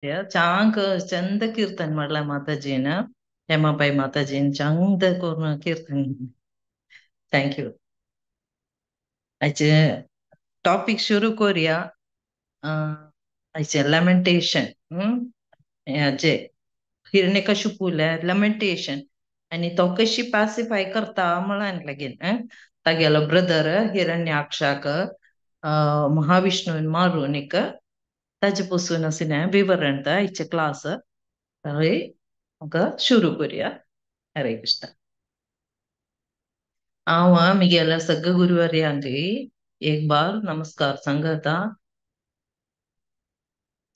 चांग चंद कीर्तन म्हणला माताजीन, हेमाबाई माताजीन चांग करून कीर्तन. Thank you. आयचे टॉपीक सुरू करूया. आयचे लॅमेंटेशन, जे हिरण्यकशिपूले लॅमेंटेशन आनी तो कशी पॅसिफाय करता म्हळ्यान लागीन. तागेलो ब्रदर हिरण्याक्षाक महाविष्णून मारून एक ताजे पसून अशें विवरण आयचे क्लास सुरू करूया. हरे कृष्ण. हांव म्हगेल्या सगळ्या गुरुवर्यांक एक बार नमस्कार सांगता.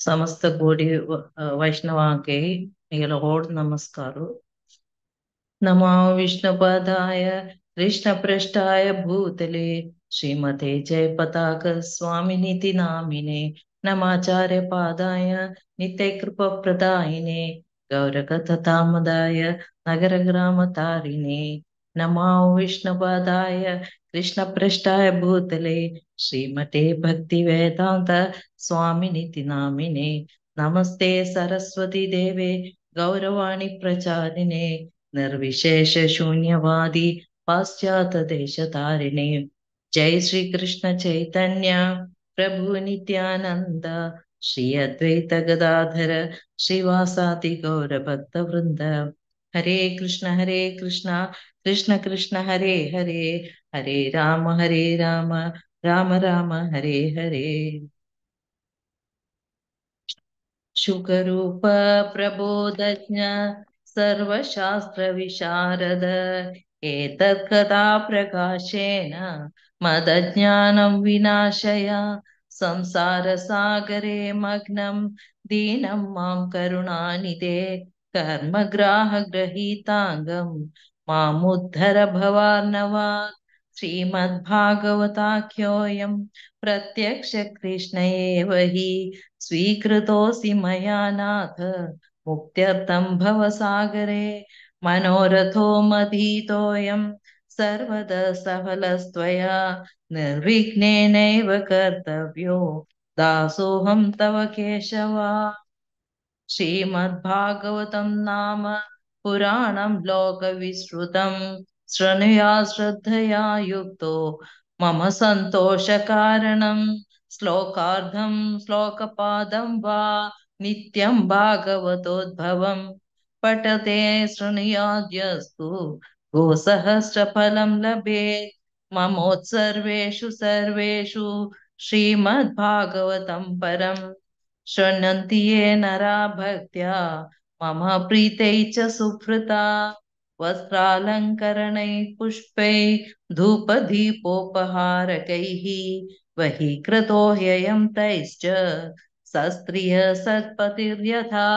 समस्त गोडी वैष्णवांक म्हगेलो व्हड नमस्कार. नमो विष्णुपदाय कृष्ण पृष्ठाय भूतले श्रीमते जय पताक स्वामिनीति नामिने नमाचार्य पादाय नित्य कृपा प्रदायिने गौरकथामदाय नगर ग्राम तारिणे. नमो विष्णुपदाय कृष्ण पृष्ठाय भूतले श्रीमते भक्ति वेदांत स्वामिनीति नामिने. नमस्ते सरस्वती देवे गौरवाणी प्रचारिणे निर्विशेष शून्यवादी पाश्चात्य देशतारिणे. जय श्री कृष्ण चैतन्य प्रभु नित्यानंद श्री अद्वैत गदाधर श्रीवासादि गौर भक्त वृंद. हरे कृष्ण कृष्ण कृष्ण हरे हरे, हरे राम राम राम हरे हरे. शुकरूप प्रबोधज्ञ सर्वशास्त्र विशारद एतत् कथा प्रकाशेन मदज्ञानं विनाशय. संसार सागरे मग्नं दीनं मां करुणानिधे कर्मग्राह गृहीतांगं मामुद्धर भवार्णवात्. श्रीमद्भागवताख्योऽयं प्रत्यक्ष कृष्ण एव हि स्वीकृतोऽसि मया नाथ मुक्त्यर्थं भवसागरे. मनोरथो मधीतोऽयं सर्वदा सफलस्त्वया निर्विघ्नेनैव कर्तव्यो दासोऽहं तव केशव. श्रीमद्भागवतं नाम पुराणं लोकविश्रुतं शृणुया श्रद्धया युक्तो मम सन्तोषकारणं. श्लोकार्धं श्लोकपादं वा नित्यं भागवतोद्भवं पठते शृणुयाद्यस्तु गोसहस्रफलं लभेत्. ममोत्सर्वेषु सर्वेषु श्रीमद्भागवतं परं शृण्वन्ति ये नरा भक्त्या मम प्रीतै च सुहृता. वस्त्रालङ्करणैः पुष्पैः धूपदीपोपहारकैः वहीकृतो ह्ययं तैश्च सस्त्रिय सत्पतिर्यथा.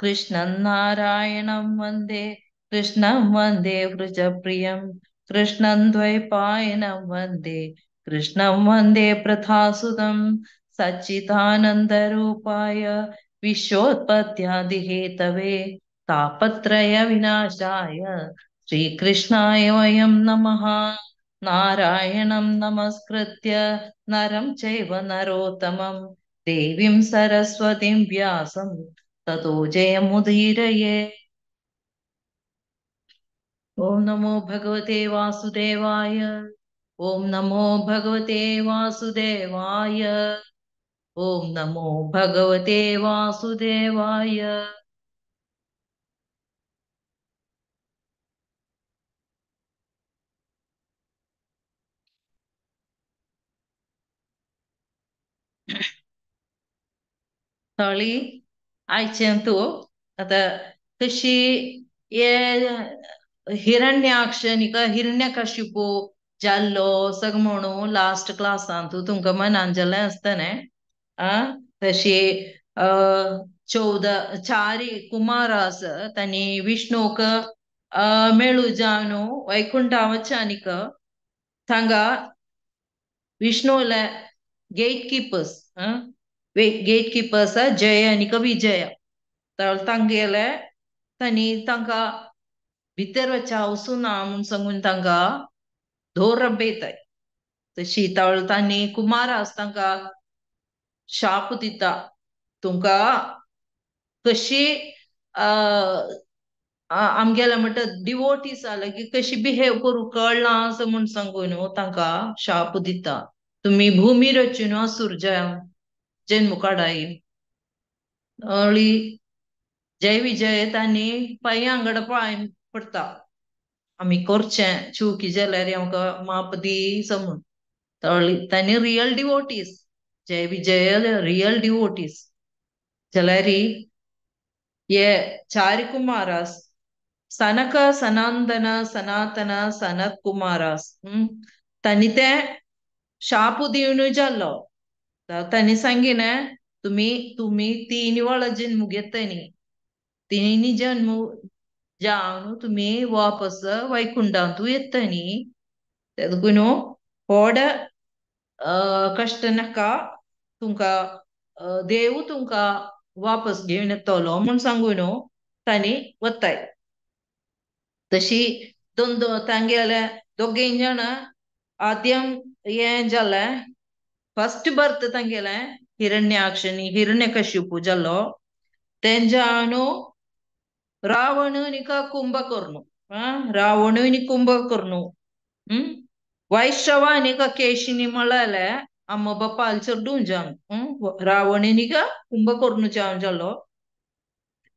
कृष्णं नारायणं वन्दे कृष्णं वन्दे वृजप्रियं कृष्णं द्वैपायनं वन्दे कृष्णं वन्दे प्रथासुतं. सच्चिदानन्दरूपाय विश्वोत्पत्त्यादिहेतवे तापत्रय विनाशाय श्रीकृष्णाय वयं नमः. नारायणं नमस्कृत्य नरं चैव नरोत्तमं देवीं सरस्वतीं व्यासं ततो जयमुदीरये. ॐ नमो भगवते वासुदेवाय. ॐ नमो भगवते वासुदेवाय. ॐ नमो भगवते वासुदेवाय. थोडी आयचें तूं आतां कशी हे हिरण्याक्ष न्ही हिरण्यकशिपू जाल्लो सगळें म्हणून लास्ट क्लासान तूं तुमकां मनान जालें आसतलें. आ तशी 14 चारी कुमार आस तांणी विष्णूक मेळू जावन वैकुंठा वच्चानिक थांगा विष्णूले gatekeepers gatekeepers Jay आनी विजय तांगेले तांणी तांकां भितर वच्चा वचूना म्हूण सांगून तांकां धोर रबयताय. तशी तांणी कुमार आस तांकां शाप दिता तुमकां कशी आमगेले म्हणटा डिवोटीस की कशी बिहेव करूं कळना असं म्हूण सांगून न्हू तांकां शाप दिता तुमी भूमी रचून असुर जन्म काडाय अळी जय विजय तांणी पांया पांय पडटा आमी करचें चुकी जाल्यार आमकां माप दी समून तांणी real devotees Jai Vijay real devotees जाल्यार ये चार कुमारास सनक सनांदन सनातन सनत कुमारास तांणी ते शाप दिवन जाल्लो तांणी सांगिना तुमी तुमी तीन वेळा जन्म घेतनी तिनी जन्म जावन तुमी वापस वैकुंठांतू येतनी तेदून व्हड कश्ट नाका तुमकां देव तुमकां वापस घेवन येतलो म्हूण सांगून तांणी वताय तशी दोन दोन तांगेले दोगीय जाणां आद्यम हें जालें फर्स्ट बर्थ तांगेलें हिरण्याक्ष आनी हिरण्यकशिपू जालो तेंच्यानु रावण निका कुंभकर्ण रावण आनी कुंभकर्ण वैश्रवा निका केशिनी म्हळ्यार अम्मा बापाल चेडूं जावन रावण निका कुंभकर्ण जावन जालो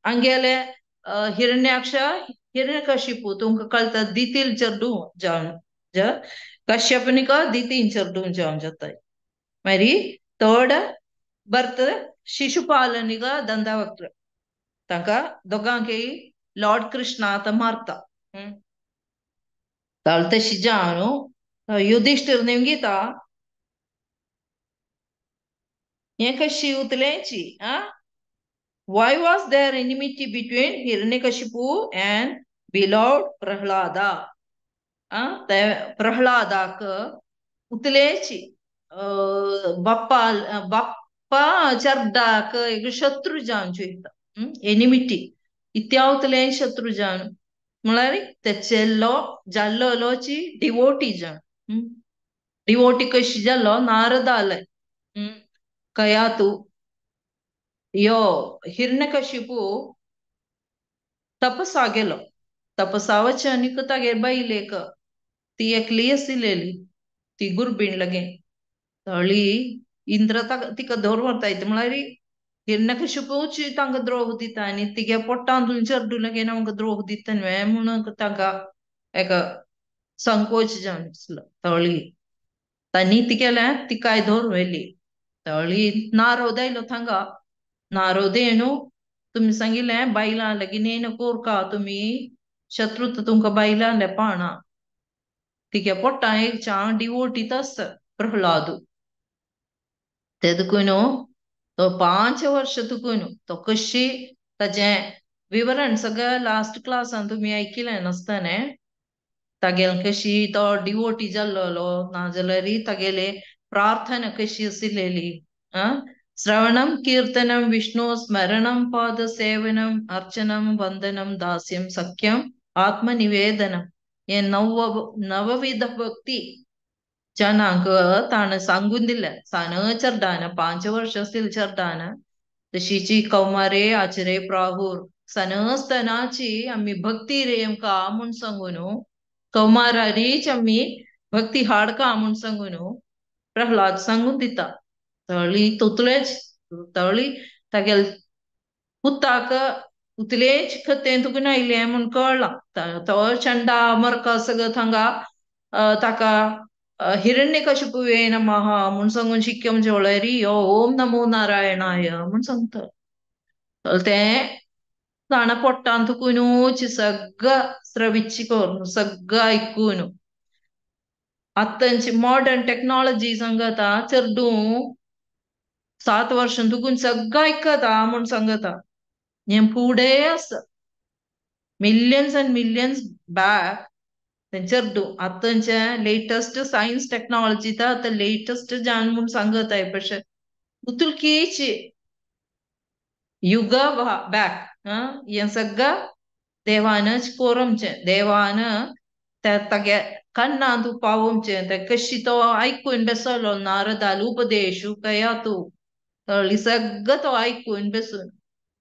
हांगेले हिरण्याक्ष हिरण्यकशिपू तुमकां कळटा दितील चेडूं जावन कश्यप निका दितीन चेडूं जावन जाताय मागीर थर्ड बर्थ शिशुपालनिका दंदवक्त्र तांकां दोगांकय लॉर्ड कृष्णा आतां मारता तशी जावन युधिष्ठिर नेमगीता हें कशी उतलेंची Why was there enmity between Hiranyakashipu and beloved Prahlada? प्रह्लादाक उतलेची बाप्पा बाप्पा चर्डाक एक शत्रू जावन चोयता एनिमिटी इत्या उतले शत्रू जावन म्हळ्यार तेचे लो जाल्लोची डिवोटी जावन डिवोटी कशी जाल्लो नारद आले कया तूं यो हिरण्यकशिपू तपसा गेलो तपसावचे आनीक तागेर बायलेक ती एकली आशिल्ली ती गुरबीण लगे तळी इंद्र तिका धर व्हरता म्हळ्यार हिरण्यकशिपूची तांकां द्रोह दिता आनी तिगे पोटांतून चेडूं लगे आमकां द्रोह दिता न्हय म्हणून तांकां एका संकोच जावन दिसलो तळी तांणी तिगेलें तिकाय धरून व्हेली तळी नारद आयलो थांगा नारद न्हू तुमी सांगिल्लें बायलां लागीं न्हय कोरका तुमी शत्रू तुमकां बायलां पाना तिगे पोटां एक चांग डिवोटीत आसता प्रह्लाद ते देखून तो 5 वर्ष तुकून तो कशी ताजें विवरण सगळें लास्ट क्लासान तुमी आयकिलें नासतना तागेले कशी तो डिवोटी जाल्लो नाजाल्यार तागेले प्रार्थना कशी आशिल्ली श्रवणम कीर्तनम विष्णु स्मरणम पाद सेवनम अर्चनम वंदनम दास्यम सख्यम आत्मनिवेदनम हे नवविध भक्ती जनांक ताणें सांगून दिलें सान चरडान 5 वर्ष आसतील चरडान तशीची कौमारे आचरे प्राहूर सनस्तनाची आमी भक्ती रे आमकां म्हूण सांगून कौमारारीच आमी भक्ती हाडका म्हूण सांगून प्रह्लाद सांगून दिता तळी तुतलेच तळी तागेले पुताक उतलेच खतें तुका आयलें म्हूण कळ्ळां तो चंडा मरका सगळं थांगा ताका हिरण्यकशिपुवे नमः म्हूण सांगून शिक्यम जेवळरी यो ओम नमो नारायणाय म्हूण सांगता तें ताणें पोटान तुकूनच सगळं स्रविची करून सगळं आयकून आतांची मॉडर्न टेक्नॉलॉजी सांगता चेडूं 7 वर्सां तुकून सगळं आयकता म्हूण सांगता हें फुडें आसा मिलियन्स अँड मिलियन्स बॅक चेडूं आतांचें लेटस्ट सायन्स टेक्नॉलॉजी तर आतां लेटस्ट जाण म्हूण सांगताय पशे उतुलकीची युग बॅक हें सगळं देवानच कोरमचें देवान त्या तागे कन्नांत पावोवचें ते कशी तो आयकून बेसलो नारदाल उपदेश कया तूं तळी सगळं तो आयकून बसून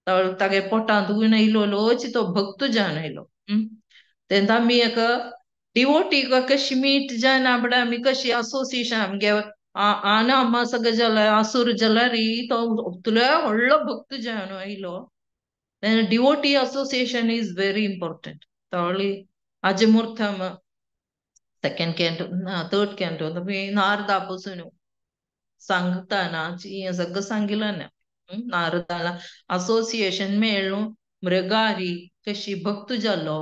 तळ तागे पोटांत वयर येयलो लोची तो भक्त जावन येयलो. तेन्ना आमी एक डिवोटी कशी मीट जायना बट आमी कशी असोसिएशन आमगे आना अम्मा सगळें जाल्यार आसूर जाल्यार तो तुल्या व्हडलो भक्त जावन येयलो. Devotee association is very important. तळी आजे मुर्थम सेकंड कॅन्टो थर्ड कॅन्टो तुमी नारदा पसून सांगता ना हें सगळं सांगिल्लें ना. नारदाला असोसिएशन मेळ्ळू मृगारी कशी भक्त जालो.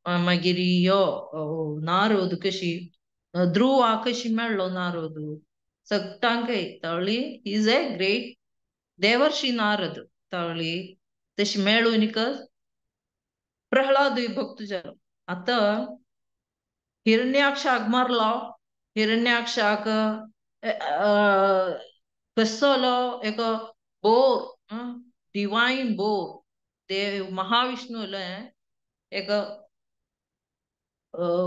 मागीर यो नारद कशी ध्रुवा कशी मेळ्ळो नारद सगटांकय तळी is a great Devarshi Narad. तळी तशी मेळून प्रह्लादूय भक्त जालो. आतां हिरण्याक्षाक मारलो. हिरण्याक्षाक कसलो एक बोर डिवायन बोर देव महाविष्णूले एक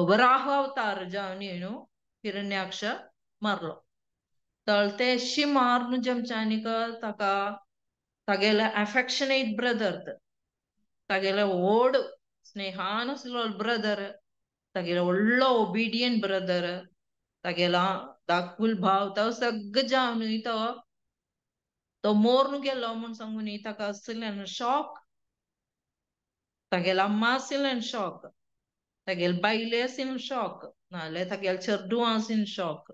वराह अवतार जावन न्हू हिरण्याक्ष मारलो. तळ तेशी मारून जमच्यानीक ताका तागेले अफेक्शनेट ब्रदर तागेले व्हड स्नेहान आसलो ब्रदर तागेलो व्हडलो ओबिडियंट ब्रदर तागेलो दाखूल भाव तो सगळं जावन तो तो मोरून गेलो म्हूण सांगून ताका आसलें शॉक. तागेलो अम्मा आशिल्लें शॉक, तागेले बायले आशिल्लें शॉक, नाजाल्यार तागेले चेडवां आशिल्लें शॉक.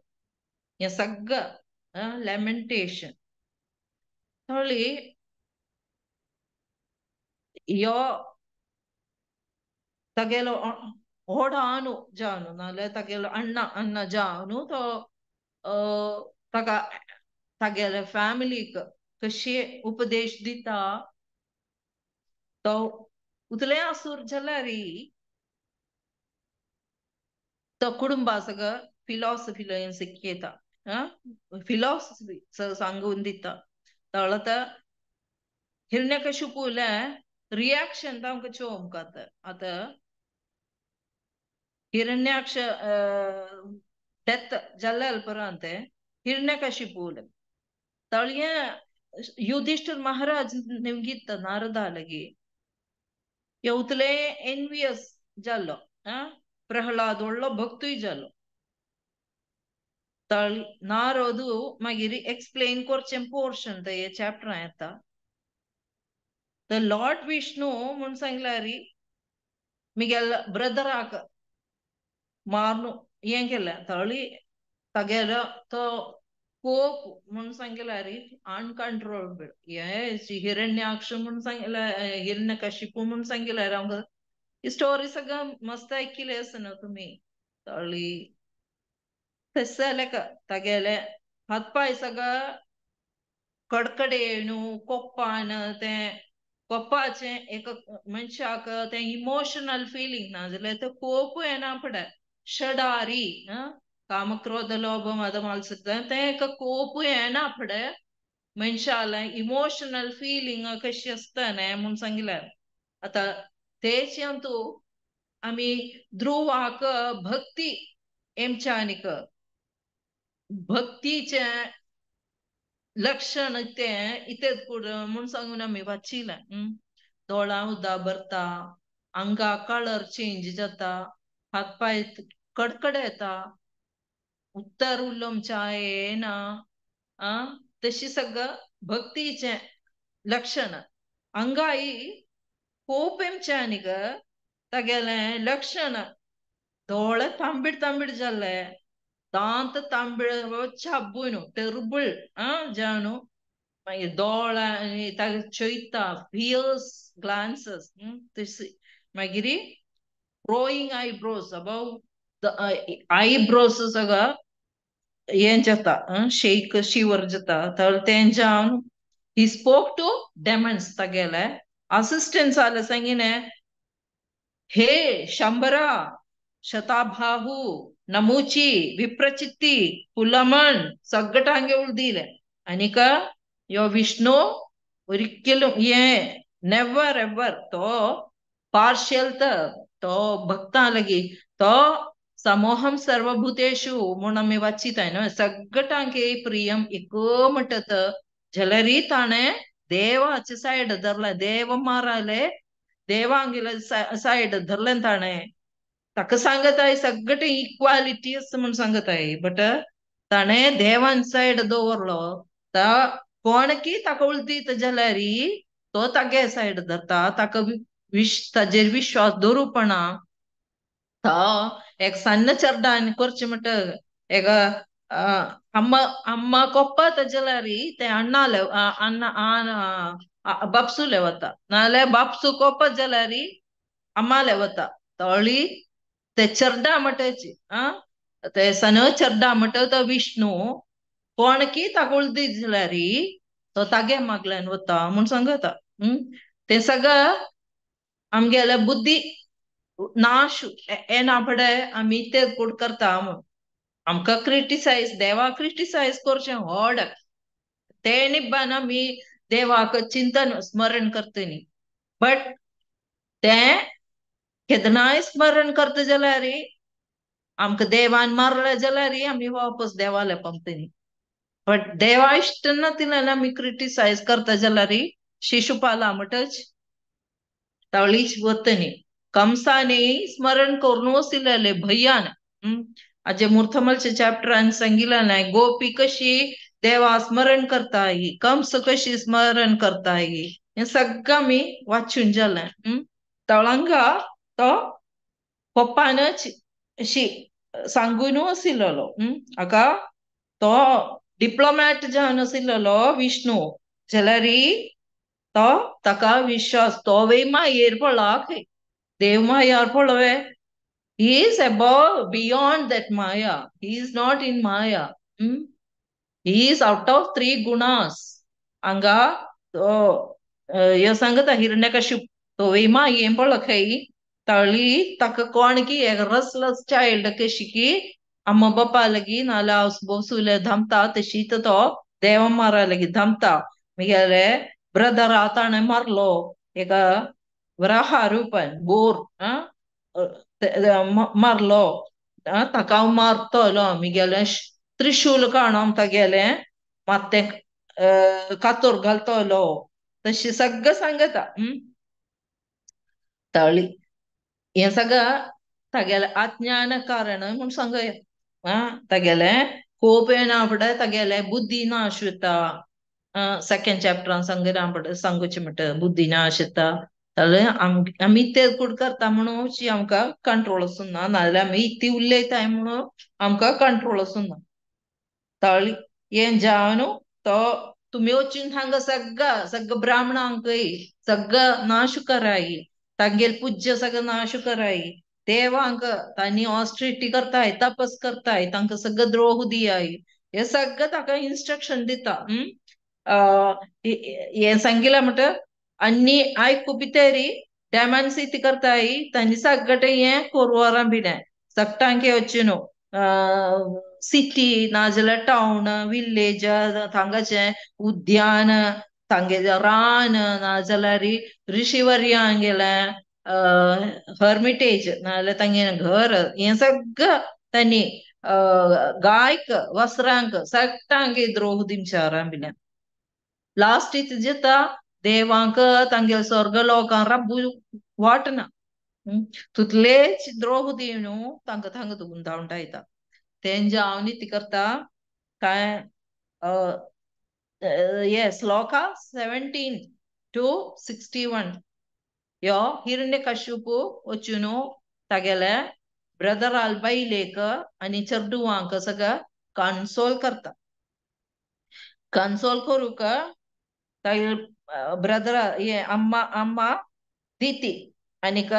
हें सगळं लॅमेंटेशन. थोडी यो तागेलो व्हड आनु जावन नाजाल्यार तागेलो अण्णा अण्णा जावन तो ताका तागेले फॅमिलीक कशे उपदेश दिता. तो उतले आसूर जाल्यार तो कुटुंबा सगळं फिलॉसफी शिकयता, फिलॉसफी सांगून दिता. तळ हिरण्यकशिपूले रिॲक्शन तांकां चोवंक आतां हिरण्याक्ष डेथ जाल्या उपरांत हिरण्यकशिपूले तळये युधिष्ठिर महाराज निमगीत नारदा लगी उतले एनवियस जालो. प्रह्लाद व्हडलो भक्तूय जालो. तळ नारदू मागीर एक्सप्लेन करचें पोर्शन ते चॅप्टर येता. The Lord Vishnu म्हूण सांगल्यार मिगेल ब्रदराक मारून हें केलें. तळी तागेलो तो कोप म्हूण सांगल्यार अनकंट्रोलेबल. हे हिरण्याक्ष म्हूण सांगल्यार हिरण्यकशिपू म्हूण सांगल्यार आमकां ही स्टोरी सगळं मस्त आयकिल्ली आसा न्हू तुमी. तळी तशें जालें का तागेले हात पांय सगळं कडकडे न्हू कोप्पान तें कोपाचें एक मनशाक तें इमोशनल फिलींग ना जाल्यार तें कोप येना फुडें षडारी कामक्रोध लोभ मद मात्सर्य तें एक कोप येना फुडें मनशालें इमोशनल फिलींग कशी आसता न्ही म्हूण सांगलें. आतां तेच तूं आमी ध्रुवाक भक्ती एमच्यानीक भक्तीचें लक्षण तें इतेच म्हूण सांगून आमी वाचिलें. दोळां उदक भरता, आंगा कलर चेंज जाता, हात पांय कडकडे येता, उत्तर उलोवच्या येना, तशी सगळं भक्तीचें लक्षण. अंगाई कोप एमच्यानीक तागेलें लक्षण दोळे तांबीड तांबीड जाले, दांत तांबीड चाबून टेरबल जावन मागीर दोळे ताका चोयता फियर्स ग्लान्सस तशी. मागीर ग्रोईंग आयब्रोज अबाव आयब्रोज सगळं हें जाता शेक शिवर जाता. तर तें जावन he spoke to demons. तागेले असिस्टंट्स आले सांगिने हे शंबरा शताभाहू नमुची विप्रचित्ती पुलमन सगटांगे उळदीले आनीक यो विष्णु ഒരിക്കലും नेवर एवर तो पार्शियल तो भक्तां लगी तो समोहम सर्वभूतेषु म्हूण आमी वाचिताय न्हू सगटांक प्रियम एक म्हणटात जाल्यार ताणें देवाचे सायड धरलें, देव माराले देवांगेले सायड धरलें ताणें. ताका सांगताय सगळें इक्वालिटी आसा म्हूण सांगताय, बट ताणें देवान सायड दवरलो. ता कोण की ताका उलदीत जाल्यार तो तागे सायड धरता, ताका ताजेर विश्वास दवरुपणा. तो एक सन्न चर्डान करचें म्हणटा एक अम्मा अम्मा कोप्पा जाल्यार ते अण्णाले अण्णा बापसूले वता, नाजाल्यार बापसू कोप्पा जाल्यार अम्माले वता. तळी ते चर्डा म्हणटाची ते सन चर्डा म्हणटा तो विष्णू कोण की ताका उलदीत जाल्यार तो तागे मागल्यान वता म्हूण सांगता. ते सगळं आमगेल्या बुद्धी नाश येना फुडें आमी ते कोड करता म्हूण आमकां क्रिटिसायज देवाक क्रिटिसायज करचें व्हड ते निब्बान आमी देवाक चिंतन स्मरण करतली, बट तें केदनाय स्मरण करता जाल्यार आमकां देवान मारले जाल्यार आमी वापस देवाले पावतली. बट देवा इश्ट ना तितल्यान आमी क्रिटिसायज करता जाल्यार शिशुपाला म्हणटच तळीच वतनी. कंसाने स्मरण करून वसिलेले भयान आजे मुर्थमलच्या चॅप्टरान सांगितलं नाही गोपी कशी देवा स्मरण करताय, कंस कशी स्मरण करताय, हें सगळं आमी वाचून जालें. तळंगा तो पप्पानच अशी सांगून आशिल्लो हाका तो डिप्लोमॅट जावन आशिल्लो विष्णू जाल्यार तो ताका विश्वास तो वे मायेर पडला खंय देव मायार पळोवे. He is above, beyond that Maya. He is not in Maya. He is out of three gunas. Anga तो ह्यो सांगता हिरण्यकश्यप तो वे मायेन पडलो खंय तळी ताका कोण की एक रसलस चायल्ड कशी की अम्मा बापा लागीं नाल्यार बोसुले धांपता तशी तो देवा मारा लागीं धांपता. मागीर ब्रदरा ताणें मारलो एका वराहा रुपान बोर मारलो, ताका हांव मारतलो मिगेलें त्रिशूल काडून तागेलें मात्तें कातोर घालतलो तशें सगळें सांगता. तळी हें सगळें तागेलें अज्ञान कारण म्हूण सांगया. तागेलें कोप येना फुडें तागेलें बुद्धी नाश वता. सेकेंड चॅप्टरान सांगना फुडें सांगुचें म्हणटा बुद्धी नाश येता. जाल्यार आमी ते कूड करता म्हणून आमकां कंट्रोल आसूना, नाजाल्यार आमी इतली उलयताय म्हणून आमकां कंट्रोल आसूना. तळी हें जावन तो तुमी वचून हांगा सगळं सगळं ब्राह्मणांकय सगळं नाश कराय, तांगेल पूज्य सगळं नाश कराय, देवांक तांणी ऑस्ट्रिटी करताय, तपस करताय, तांकां सगळं द्रोह दियाय, हे सगळं ताका इन्स्ट्रक्शन दिता. हें सांगिलां म्हणटा आनी आयकुपी तरी डेमन्स इति करताय तांणी सगळें हें कोरवारां बिलें सगटांके वचून न्हू सिटी नाजाल्यार टावन विलेज थांगाचें उद्यान तांगेलें रान नाजाल्यार ऋषिवर्यांगेलें हर्मिटेज नाजाल्यार तांगेलें घर हें सगळें तांणी गायक वस्त्रांक सगटांक द्रोह दिवच्या बिलें. लास्ट इत जाता देवांक तांगेले स्वर्ग लोकांक राबू वाटना तितलेच द्रोह दिवन तांकां थांगा गुंतावंटायता. तेंजे हांव ती करता काय हे श्लोका 17 to 61 ह्यो हिरण्यकश्यप वचून तागेले ब्रदराल बायलेक आनी चेडवांक सगळें कन्सोल करता. कन्सोल करूंक तागेले ब्रदर हे अम्मा अम्मा दिती आनीक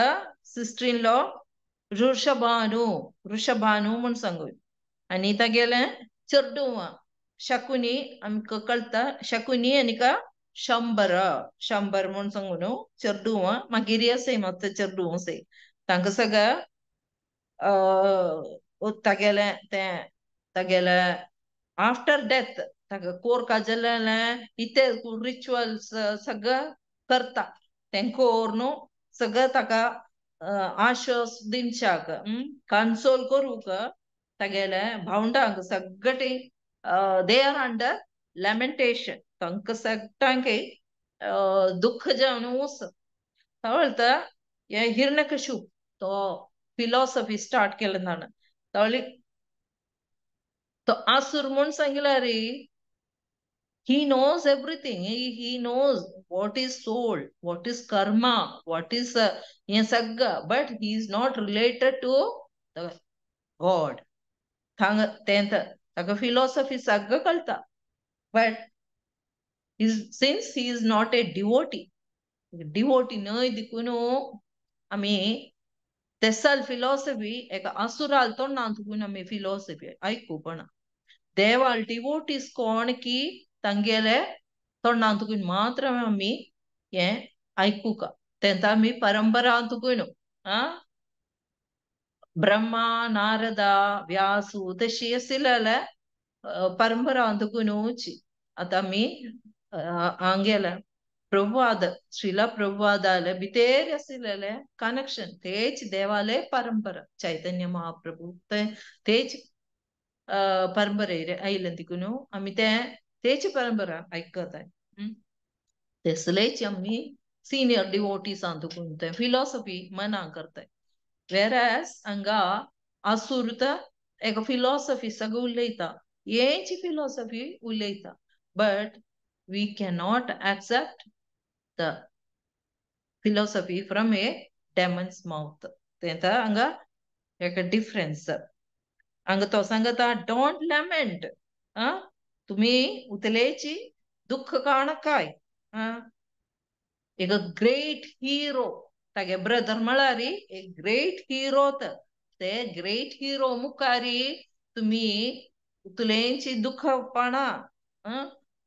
सिस्टर इन लॉ ऋषभानु ऋषभानु म्हूण सांगू आनी तागेलें चेडवां शकुनी आमकां कळटा शकुनी आनीक शंबर शंबर म्हूण सांगू न्हू चेडवां मागीर आसाय मात चेडवां आसाय तांकां सगळें तागेलें तें तागेलें आफ्टर डेथ ताका कोरका जालें इते रिच्युअल्स सगळें करता तें कोर न्हू सगळें ताका आश्वास दिवच्याक कन्सोल करूंक तागेले भावंडांक सगळें they are under lamentation. तांकां सगळ्यांक दुःख जावन वस. तवळता हे हिरण्यकश्यप तो फिलॉसॉफी स्टार्ट केलं ताणें. तवळी तो आसूर म्हूण सांगिला रे, he knows everything. He knows what is soul, what is karma, what is हे सगळं, but he is not related to the God. थांग तें ताका फिलॉसॉफी सगळं कळटा, but since he is not a devotee, devotee न्हय देखून आमी तेसल फिलॉसॉफी एका असुराल तोंडान तुकून आमी फिलॉसॉफी आयकुपना. देवाल डिवोटीज कोण की तांगेले तोंडान तुकून मात्र आमी हें आयकुका. तेंता आमी परंपरा तुकून ब्रह्मा नारदा व्यासू तशी आशिल्ले परंपरा तुकून वची. आतां आमी हांगेले प्रभुवाद श्रीला प्रभुवादाले भितर आशिल्ले कनेक्शन तेच देवाले परंपरा चैतन्य महाप्रभू तेच परंपरे आयले देखून आमी ते तेच परंपरा आयकताय. तेसलेच आमी सिनियर डिवोटीसान देखून ते फिलॉसॉफी मना करताय. वेरएज हांगा आसूर एका फिलॉसॉफी सगळं उलयता, हेची फिलॉसॉफी उलयता, but we cannot accept the philosophy from a demon's mouth. तेंता हांगा एक डिफरन्स. हांगा तो सांगता don't lament, तुमी उतलेची दुःख काणकाय. एक ग्रेट हिरो तागे ब्रदर म्हळ्यार एक ग्रेट हिरो, ते ग्रेट हिरो मुखारी तुमी उतलेंची दुःख पाणा.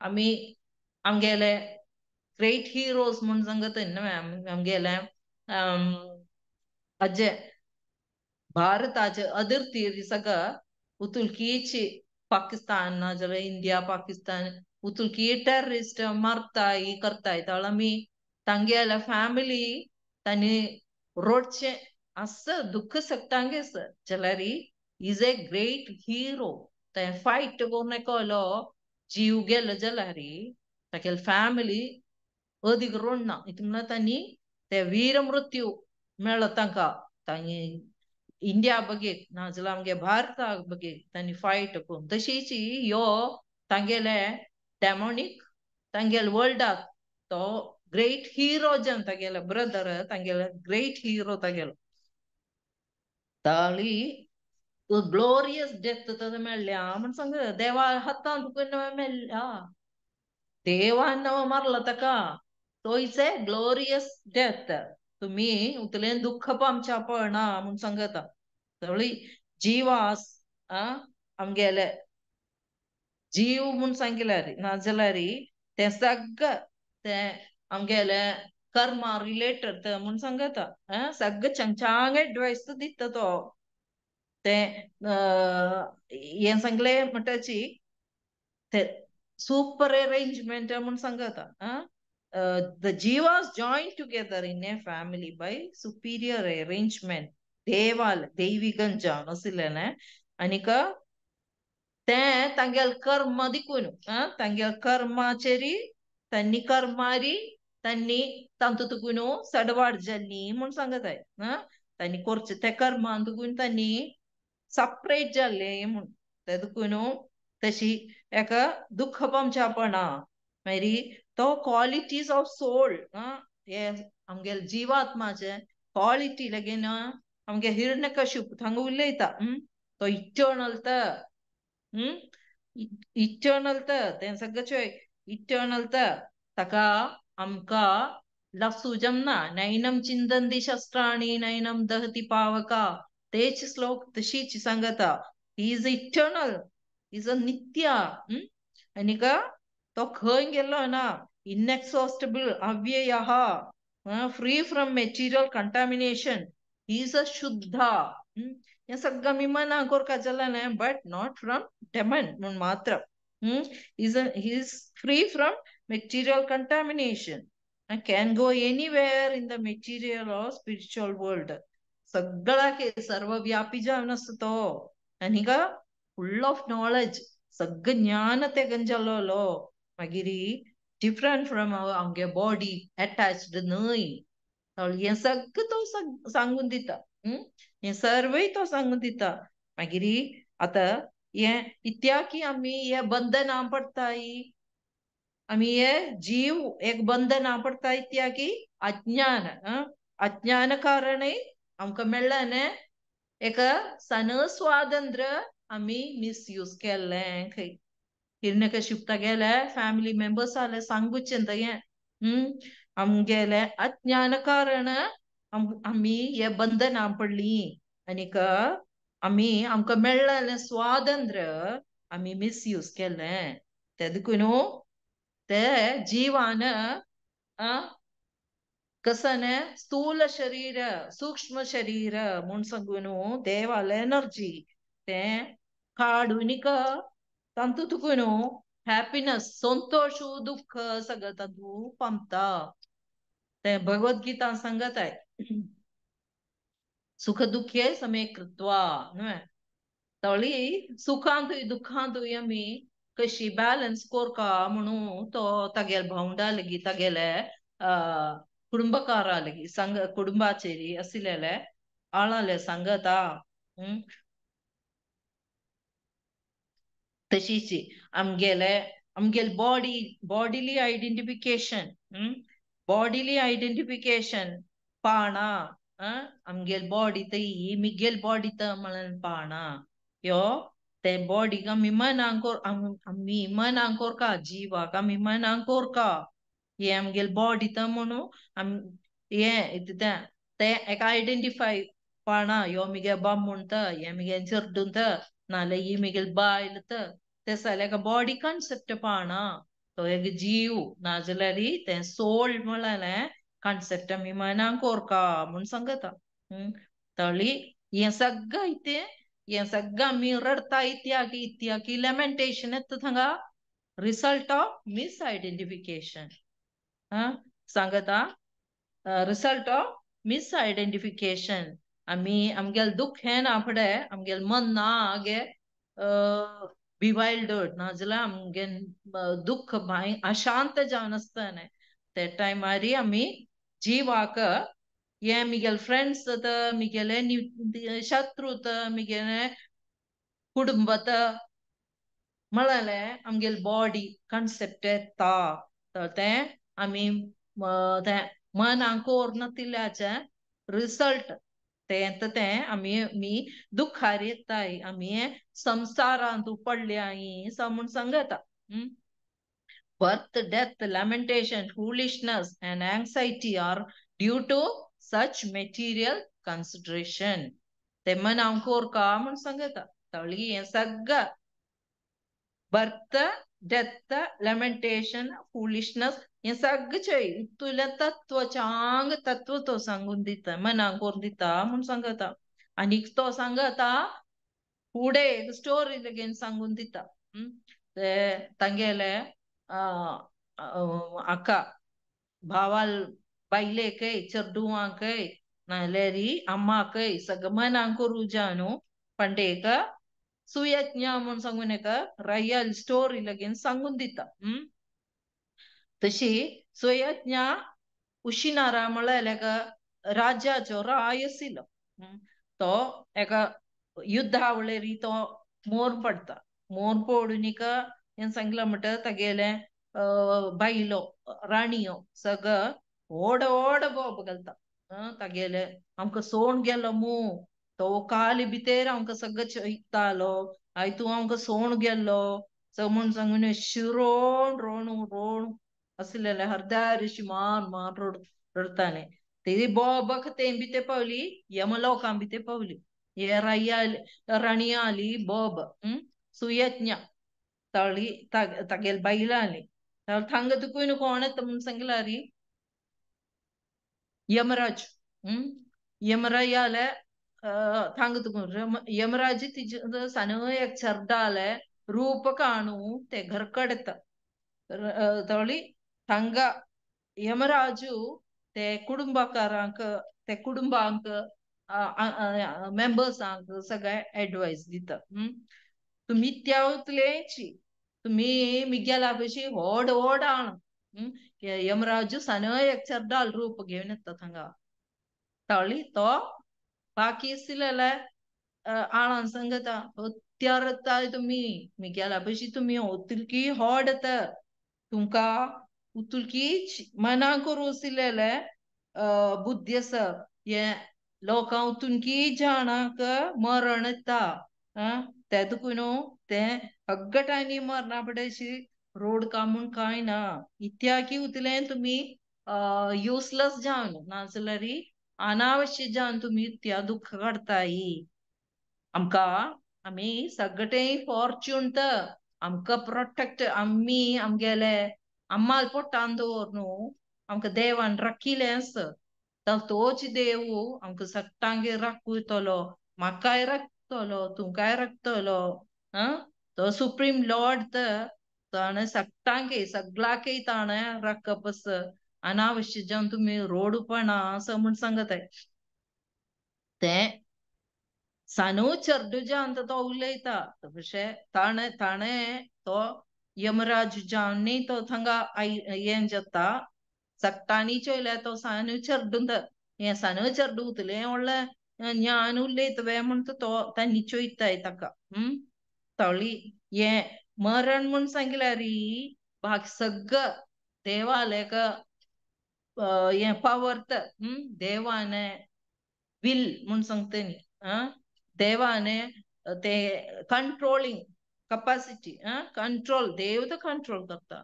आमी आमगेले ग्रेट हिरोज म्हूण सांगत न्हय, आमगेले अज्जे भारताचे अदर सगळं उतुलकीची पाकिस्तान ना जाल्यार इंडिया पाकिस्तान उतुलकी टेररिस्ट मारताय करताय, ताळ आमी तांगेले फॅमिली तांणी रोडचे आसा दुःख सगटांगे जाल्यार is a great hero. ते फायट करून एकलो जीव गेलो जाल्यार तागेले फॅमिली अदीक रोडना, हितून म्हणल्यार तांणी ते वीर मृत्यू मेळ्ळो तांकां. तांणी इंडिया बगेक नाजाल्यार आमगे भारता बगेक तांणी फायट करून तशीच ह्यो तांगेले डेमोनीक तांगेले वर्ल्डाक तो ग्रेट हिरो जन तागेले ब्रदर तांगेले ग्रेट हिरो तागेलो ताळी ग्लोरियस डेथ तद मेळ्ळ्या म्हण सांग. देवा हातान तुका मेळ्ळ्या, देवान मारला ताका, तो is a glorious death. तुमी उतलें दुःख पामच्या पळना म्हूण सांगता. तळी जिवास आमगेले जीव म्हूण सांगिल्यार नाजाल्यार तें सगळें तें आमगेले कर्मा रिलेटेड म्हूण सांगता. सगळें चांग एडवायस दिता तो. तें हें सांगलें म्हणटाची ते सुपर अरेंजमेंट म्हूण सांगता. The jivas join together in a family by superior arrangement. देवाल दैविगन जावन आशिल्लें आनीक तें तांगेले कर्म दिकून तांगेले कर्माचेरी तांणी कर्मारी तांणी तांतू तुकून सडवाड जाल्ली म्हूण सांगताय. तांणी करचें ते कर्मान तुकून तांणी सपरेट जाल्ले म्हूण ते दुकून तशी एका दुःख पामच्यापणा. मागीर तो क्वॉलिटीज ऑफ सोल हे आमगेले जिवात्माचे क्वॉलिटी लगीन आमगे हिरण्यकश्यप थांगा उलयता. तो इटर्नल त इटर्नल त तें सगळें इटर्नल त ताका आमकां लसू जमना. नैनम चिंतन्ति शस्त्राणि नैनम दहति पावका, तेच श्लोक तशीच सांगता. He is eternal, is a nitya. आनीक तो खंय गेलो ना, इनएक्सॉस्टेबल, अव्ययः, free from material contamination, he is a shuddha. हें सगळें आमी मना करपा जालें, बट not from demon म्हूण मात्र. He is free from material contamination and can go anywhere in the material or spiritual world. सगळ्याक सर्वव्यापी जावन आसता तो. आनीक फुल ऑफ नॉलेज, सगळें ज्ञान ते गंजालो. मागीर डिफरंट फ्रॉम आमगे बॉडी अटॅच्ड न्हय. हें सगळें तो सांगून दिता, हें सर्वय तो सांगून दिता. मागीर आतां हें इत्याकी आमी हे बंधना पडटाय, आमी हे जीव एक बंधना पडटाय इत्याकी अज्ञान, अज्ञान कारणे आमकां मेळ्ळें एक सन स्वातंत्र्य आमी मिसयूज केल्लें खंय. हिरण्यकशिपता गेले फॅमिली मेंबर्स आले सांगूचें हें, आमगेले अज्ञान कारण आमी हे बंधना पडली आनीक आमी आमकां मेळ्ळें स्वातंत्र्य आमी मिसयूज केलें. ते देखून ते जीवान कसने स्थूल शरीर सूक्ष्म शरीर म्हूण सांगून देवाले एनर्जी ते काडूनिक तांतू तुका न्हू हॅपीनस संतोष दुःख सगळं तांतू पामता. ते भगवद्गीता सांगत आहे सुख दुःखे समे कृत्वा न्हय. तळी सुखांतूय दुःखांतूय आमी कशी बॅलन्स कोरका म्हणून तो तागेले भावंडा लेगीत तागेले कुटुंबकारा लेगीत सांग कुटुंबाचेर आशिल्ले आळाले सांगता. तशीच आमगेले आमगेले body bodily identification, bodily identification पाणा, आमगेले बॉडी त ही मिगेल बॉडी त म्हणून पाणा यो ते बॉडीक आमी मनांक आमी मनांक कोरका, जिवाक आमी मनांक कोरका, हे आमगेले बॉडी त म्हणून आम हे ते एका आयडेंटिफाय पाणा, यो मिगे बाम म्हणटा, हे मिगे चेडूं त, नाल्यार ही मिगेल बायल त, ते जाल्यार एका बॉडी कॉन्सेप्ट पाणा. तो एक जीव नाजाल्यार तें सोल म्हणलें कॉन्सेप्ट आमी मनांक कोरका म्हूण सांगता. तळी हें सगळें इतें हें सगळें आमी रडटा इत्याक इत्याकी लॅमेंटेशन येता थांगा रिसल्ट ऑफ मिस आयडेंटिफिकेशन. सांगता रिसल्ट ऑफ मिस आयडेंटिफिकेशन. आमी आमगेलें दुःख हें ना फुडें आमगेलें मन ना गे बिवायल्डर्ड नाजाल्यार आमगे दुःख भाय अशांत जावन आसतना ते टायमार आमी जिवाक हे मिगेले फ्रेंड्स त मिगेले शत्रू त मिगेले कुटुंब त म्हणलें आमगेले बॉडी कॉन्सेप्ट येता. तर तें आमी तें मनाक कोरनातिल्ल्याचें रिसल्ट तें तें आमी मी दुःखार येताय, आमी संसारांत पडल्याय म्हूण सांगता. Birth, death, lamentation, foolishness and anxiety are due to such material consideration. ते मनाक कोरका म्हूण सांगता. तळी हें सगळें बर्थ, डेथ, लॅमेंटेशन, फुलिशनस हें सगळें इतलें तत्व चांग तत्व तो सांगून दिता, मनाक कोरून दिता म्हूण सांगता. आनीक तो सांगता फुडें एक स्टोरी लगेन सांगून दिता. ते तांगेले अक्का भावाल बायलेकय चेडवांकय नाल्यार अम्माकय सगळें मनाक करूं जाय न्हू पंडेक सुयज्ञ म्हूण सांगून एका रयल स्टोरी लगेन सांगून दिता. तशी सुयज्ञ उशिनारा म्हळ्यार एका राजाचो राय आशिल्लो. तो एका युद्धा वळेरी तो मोर पडटा. मोर पडून एका हें सांगलां म्हणटा तागेलें बायलो राणयो सगळं व्हड व्हड बोब घालता. तागेले आमकां सोण गेलो मू, तो काली भितर आमकां सगळें चोयतालो, आय तूं आमकां सोण गेल्लो सो म्हूण सांगून शिरोण रोणू रोण आसलेले हरदार अशी मान मान रडताले. ते बोबक ते भितर पावली यमलोकां भितर पावली. हे रायाली राणयाली बोब सुयज्ञ तळी तागेले बायलांली थांगा तुका कोण येता म्हूण सांगलां री यमराज. यमरायाले थांग तुका यमराज तिजे सान एक चरडाले रूप काणू ते घर कडेता. तळी थांगा यमराजू ते कुटुंबाकारांक ते कुटुंबांक मेंबर्सांक सगळे एडवायस दिता. तुमी त्यावतलेची तुम्ही मिग्याला पशी व्हड व्हड आण यमराजू सानो एक चरडाल रूप घेवन येता थांगा ताळी तो बाकी आशिल्ले आळान सांगता हत्यार येता तुमी मिग्याला पशी तुमी उतुलकी व्हड येता तुमकां उतुलकी मना करूं आशिल्ले बुद्धी आसा हे लोकां उतुनकी जाणाक मरण येता ते तुका न्हू तें अग्गटांनी मरणा पडशी रोड का म्हूण कांय ना इत्याकी उतलें तुमी युजलेस जावन नाजाल्यार अनावश्य जावन तुमी त्या दुख्ख काडताय. आमकां आमी सगळें फॉर्च्यून तर आमकां प्रोटेक्ट आमी आमगेले अम्माल पोटान दवर न्हू आमकां देवान राखिल्लें आसा तर तोच देव आमकां सगटांगेर राखयतलो म्हाकाय राखतलो तुमकांय राखतलो. तो सुप्रीम लॉर्ड तर ताणें सगटांके सगळ्याकय ताणें राखप आसा अनावश्य जावन तुमी रोडपणा असो म्हूण सांगताय. तें सानू चर्डू जावन तो उलयता तशें ताणें ताणें तो यमराज जावन न्ही तो थांगा हें जाता सगटांनी चोयल्यार तो सानू चर्डून हें सानू चर्डू उतलें व्हडलें ज्ञान उलयता वे म्हूण तो तांणी चोयताय ताका. तळी हें मरण म्हूण सांगल्यार बाकी सगळं देवालेक हें पावर तर देवाने will म्हूण सांगता न्ही देवाने ते कंट्रोलिंग कपॅसिटी कंट्रोल देव तर कंट्रोल करता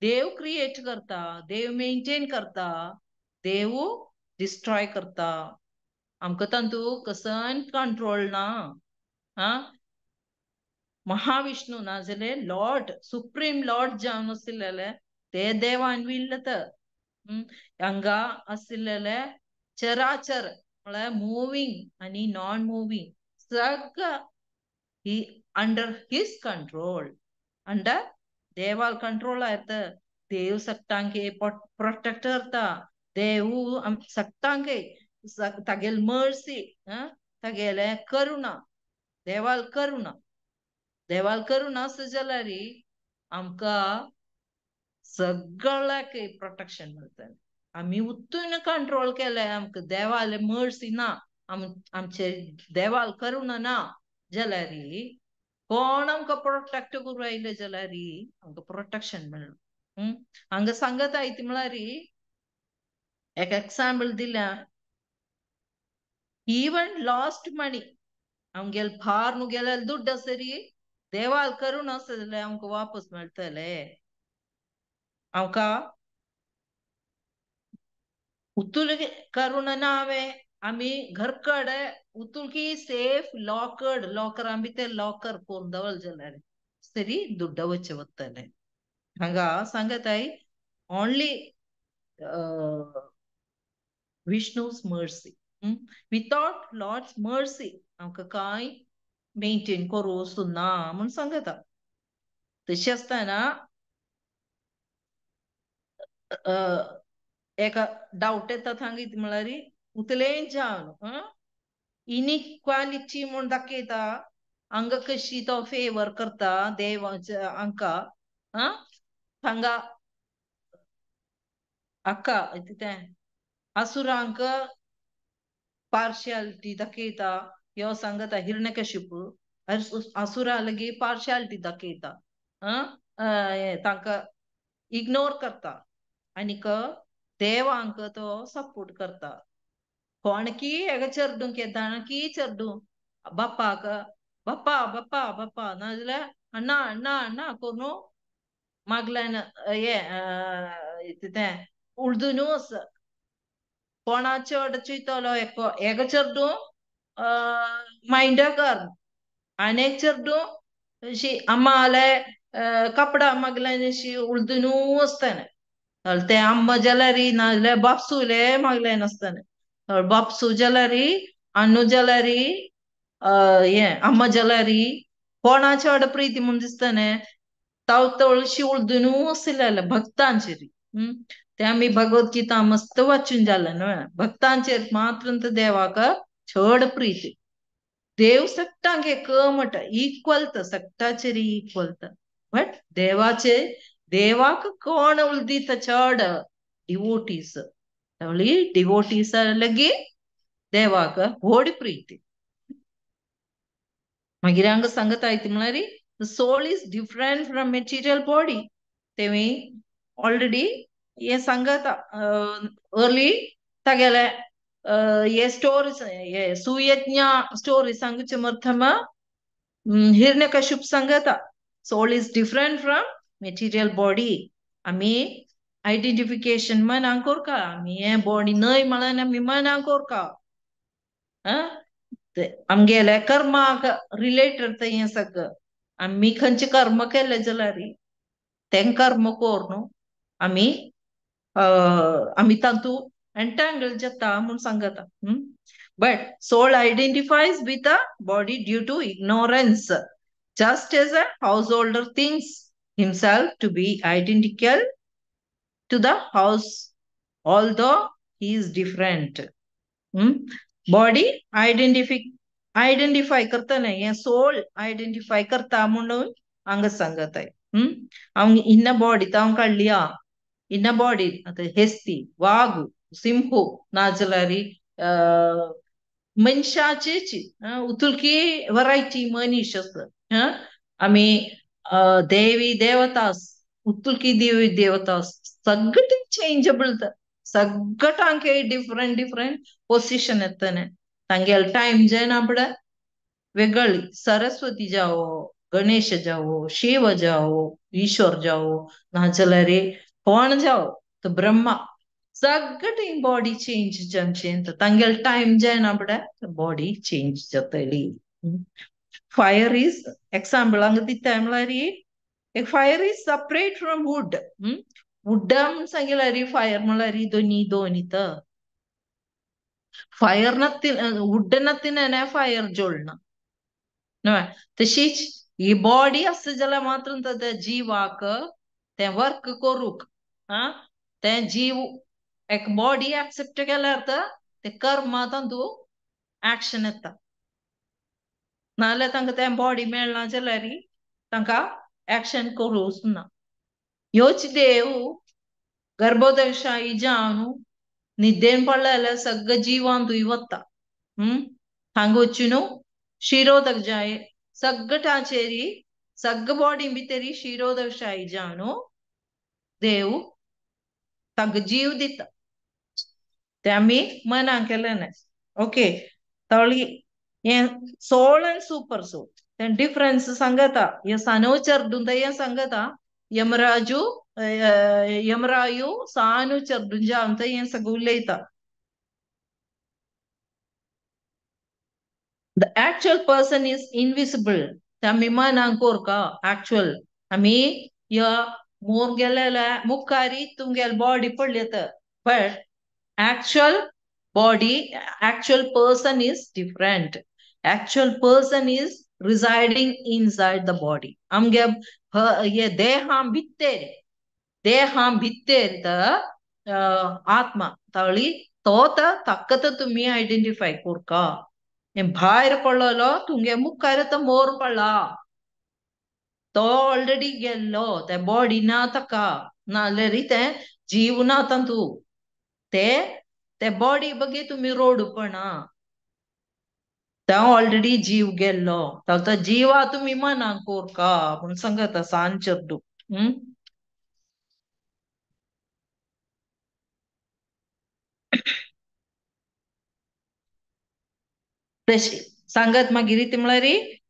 देव क्रिएट करता देव मेंटेन करता देव डिस्ट्रॉय करता. आमकां तातूंत कसन कंट्रोल ना. महाविष्णू नाजाल्यार लॉर्ड सुप्रीम लॉर्ड जावन आशिल्ले ते देवान विल्ल तर हांगा आशिल्ले चराचर म्हळ्यार मुवींग आनी नॉन मुवींग सगळं ही अंडर his control under देवाल कंट्रोल येता. देव सगटांके प्रोटेक्ट करता देव सगटांके तागेल मर्सी तागेले करुणा देवाल करुणा देवाल करुणा आसा जाल्यार आमकां सगळ्याक प्रोटेक्शन मेळटलें. आमी उत्तून कंट्रोल केलें आमकां देवाले मर्सी ना आमचे देवाल करुणा ना जाल्यार कोण आमकां प्रोटेक्ट करूं आयले जाल्यार आमकां प्रोटेक्शन मेळना. हांगा सांगत आयती म्हळ्यार एक एग्जाम्पल दिल्या इवन लॉस्ट मनी आमगेले भार न्हू गेल्यार दुड्ड आसरी देवाल करून आसा जाल्यार आमकां वापस मेळटले. आमकां उतुल करून ना हांवें आमी घरकडे उतुलकी सेफ लॉकर्ड लॉकरां भितर लॉकर करून दवरले जाल्यार सरी दुड्ड वचचे वतले. हांगा सांगताय only Vishnu's mercy without Lord's mercy आमकां कांय मेंटेन करूं वचूं ना म्हूण सांगता. तशें आसतना एका डावट येता थांगा म्हळ्यार उतलें जावन इनइक्वालिटी म्हूण दाखयता हांगा कशी तो फेवर करता देव हांकां हांगा हाका तें असुरांक पार्शियालिटी दाखयता ह्यो सांगता हिरण्यकशिपू असुरा लागीं पार्शियालिटी दाखयता तांकां इग्नोर करता आनीक देवांक तो सपोर्ट करता. कोणकी एका चेडूं केदां की चेडूं बाप्पाक बाप्पा बाप्पा बाप्पा नाजाल्यार अण्णा अण्णा अण्णा करून मागल्यान हें तें उर्दूनूच कोणा चड चोयतलो एका चेडूं मायंडा कर आनी एक चेडूं अशी अम्माले कपडा मागल्यान अशी उर्दूनू आसतालें तें अम्मा जाल्यार नाजाल्यार बापसूले मागल्यान आसतालें बापसू जाल्यार अन्नू जाल्यार हें अम्मा जाल्यार कोणा चड प्रीती म्हूण दिसतालें ताव तळशी उर्दूनू आशिल्लें भक्तांचेर. ते आमी भगवद्गीता मस्त वाचून जालें न्हय भक्तांचेर मात्र देवाक चड प्रीती देव सगटांक एक म्हणटा इक्वल तर सगटाचेर इक्वल तर बट देवाचे देवाक कोण उलदीता चड डिवोटीस. तवळी डिवोटीस लगी देवाक व्हड प्रीती. मागीर हांगा सांगता ती म्हळ्यार the soul is different from material body. तेमी ऑलरेडी हे सांगता अर्ली तागेले हे स्टोरी हे सुयज्ञ स्टोरी सांगचे मर्थम हिरण्यकश्यप सांगता soul is different from material body. आमी आयडेंटिफिकेशन मनांक कोरका, आमी हे बॉडी न्हय म्हळ्यार आमी मनांक कोरका. आमगेले कर्माक रिलेटेड हें सगळं. आमी खंयचे कर्म केले जाल्यार तें कर्म करून आमी आमी तातूंत एंटांगल जाता म्हूण सांगता. But soul identifies with a body due to ignorance, just as a householder thinks himself to be identical to the house, although he is different. Body identify करता नाही, हे सोल आयडेंटिफाय करता म्हणून हांगा सांगत आहे. हांव इन्न बॉडी हांव काडली आ, इन्न बॉडी आतां हेस्ती वाग सिंह नाजाल्यार मनशाचेच उतुलकी वरायटी मनीस आसा. आमी देवी देवता उतुलकी देवी देवता सगळें चेंजेबल, सगळ्यांक डिफरंट डिफरंट पोजिशन येतने. तांगेले टायम जायना पडे वेगळी सरस्वती जावो, गणेश जावो, शिव जावो, ईश्वर जावो, नाजाल्यार कोण जावो तो ब्रह्मा, सगळी बॉडी चेंज जावचे. तांगेले टायम जायना पडे बॉडी चेंज जातली. फायर is example हांगा दिता म्हळ्यार एक fire is separate from wood. वुडा म्हूण सांगल्यार फायर म्हळ्यार दोनी दोन इथं फायर नत्ती वुड नत्तीने फायर जोडना न्हय. तशीच ही बॉडी आसता जाल्यार मात्र त्या जिवाक तें वर्क करूंक तें जीव एक बॉडी एक्सेप्ट केल्यार ते कर्मा तातूंत एक्शन येता. नाजाल्यार तांकां तें बॉडी मेळना जाल्यार तांकां एक्शन करूंक ना. ह्योच देव गर्भोदशाही जावन निद्देन पडले जाल्यार सगळे जिवांतूय वता. हांगा वचून शिरोदक जाय सगळ्याचेरी सगळे बॉडी भितरी शिरोदशाही जावन देव तांकां जीव दिता. ते आमी मना केलें ना. ओके, तळी हें सोल आनी सुपर सोल तें डिफरन्स सांगता. हें सानो चर्डून हें सांगता यमराजू यमरायू सानू चर्डून जावन हें सगळें उलयता. The actual person is invisible. आमी मनांक कोरका एक्चुअल आमी ह्या मोर गेलेल्या मुखारी तुमगेले बॉडी पडली तर, but actual body, actual person is different. Actual person is residing inside the body. आमगे हे देहा भितर, देहा भितर त आत्मा तळी तो तक्कत तुमी आयडेंटिफाय कोरका. भायर पडलेलो तुमगे मुखार तो मोर पडला, तो ऑलरेडी गेल्लो, ते बॉडी ना ताका, नाजाल्यार तें जीव ना तातूंत. ते ते बॉडी बगे तुमी रोडपणा, ते ऑलरेडी जीव गेल्लो, तो जिवा तुमी मनाक कोरका म्हूण सांगता सान चेडूं. तशी सांगत मागीर ती म्हळ्यार